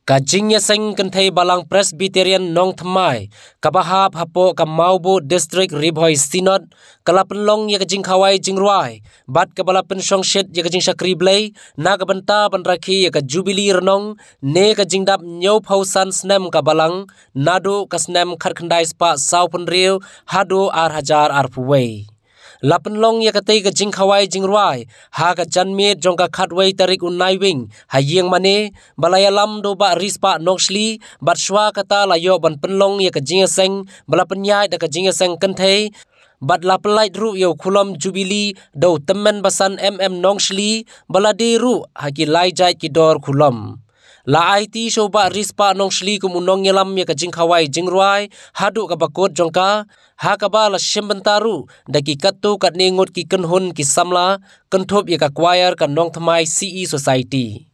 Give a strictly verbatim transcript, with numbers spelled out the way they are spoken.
Ka jingïaseng kynthei Balang Presbyterian Nongthymmai, kaba hap hapoh ka Mawbud District Ri Bhoi Synod, ka la pynlong ïa ka jingkhawai jingrwai bad kaba la pynshongshit ïa ka jingshakri Blei na ka bynta ban rakhe ïa ka Jubili Rnong ne ka jingdap hynñiewphew san snem ka Balang, naduh ka snem khatkhyndai spah sawphew hynriew haduh ar hajar arphew wei. La pynlong ïa katei ka jingkhawai jingrwai ha ka janmiet jong ka khatwei tarik u Naiwieng ha Ïingmane, ba la ïalam da u Bah Rispah Nongshli, bad shwa kata la ïoh ban pynlong ïa ka jingïaseng ba la pynïaid da ka jingïaseng kynthei, bad la pyllait ruh ïa u khulom Jubili da u tymmen basan M M Nongshli, ba la die ruh ha ki lai jait ki dor khulom. La aiti sha u Bah Rispah Nongshli kum u nongïalam ïa ka jingkhawai jingrwai haduh kaba kut jong ka, ha kaba la shim bynta ruh da ki katto katne ngut ki kynhun ki samla, kynthup ïa ka choir ka Nongthymmai C E Society.